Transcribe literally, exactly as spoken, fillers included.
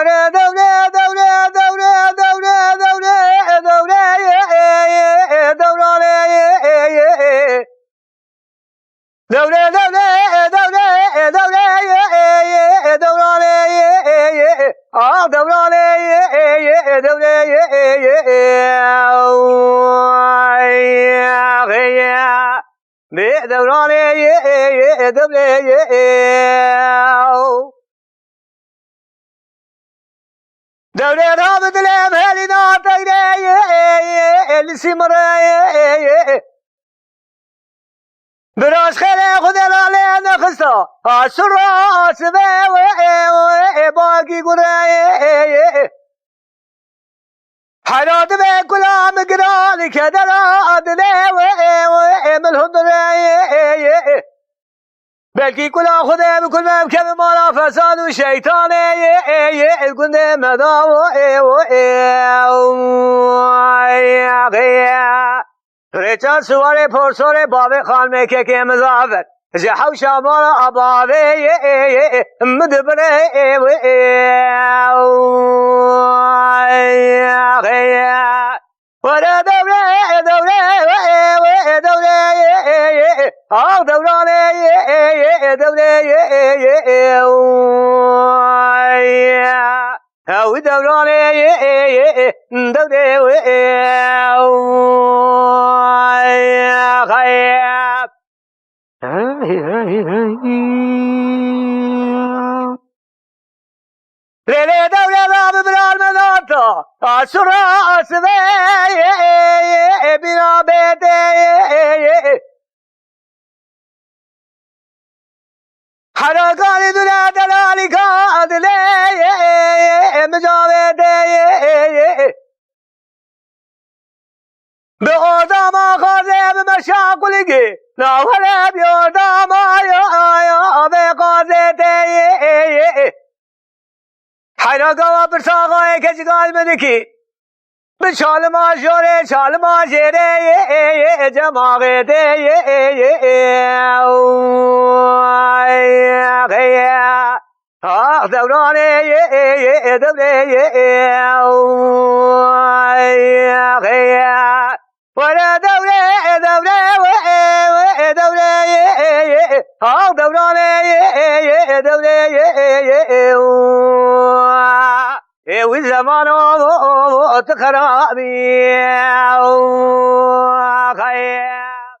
Dewre, dewre, dewre, dewre, dewre, dewre, dewre, dewranê. Dewre, dewre, dewre, dewre, dewranê. Ah, dewranê, dewre. Bê dewranê, dewre. Dewrê ra bi dilê em herîna tegrê, li sîmirê. Biraz xêrê Xwedê ra lê nexista, ha sura sibê wê, wê, wê, bakî gurê. Hera divê kula min giran, kedera dilê wê, wê, min hundirê. Belkî kula Xwedê bi kul me bikeve mala fesad û şeytanê yê, yê, yê, gundê me da o, ê, o, ê, o, ê, ê. Rêça siwarê porsorê bavê xanmê kekê Mizafir. Ji hewşa mala a bavê yê, yê, yê, min dibire, ê, o, ê, o, ê, ê. Were dewre, dewre, we, we, dewre, ye, ye, ye, ax dewranê, ye, ye, ye, dewre, ye, ye, ye, ye, o, ye. Ew dewranê, ye, ye, ye, dewre, we, o, ye, xeyr. Lê lê dewre ra bi birar me nata, asura asivê, bîna bêdê. Hera garî dune delalî gadilê, micavêdê. Bi ordama xazê bi meşa kuligî, na were bi ordama ya, ya, be xazê te. Heyra gawa pirsa xayê keçikal me dikî. Bi çalima jorê, çalima jêrê, cemaxê te. Ax dewranê, ye, ye, ye, dewrê, ye, ye, o, ye, ye. Were dewrê, dewrê, we, we, dewrê, ye, ye, ye. Ax dewranê, ye, ye, ye, dewrê, ye, ye, ye, o. Ê wî zeman o, o, o, o, tu xerabî, o.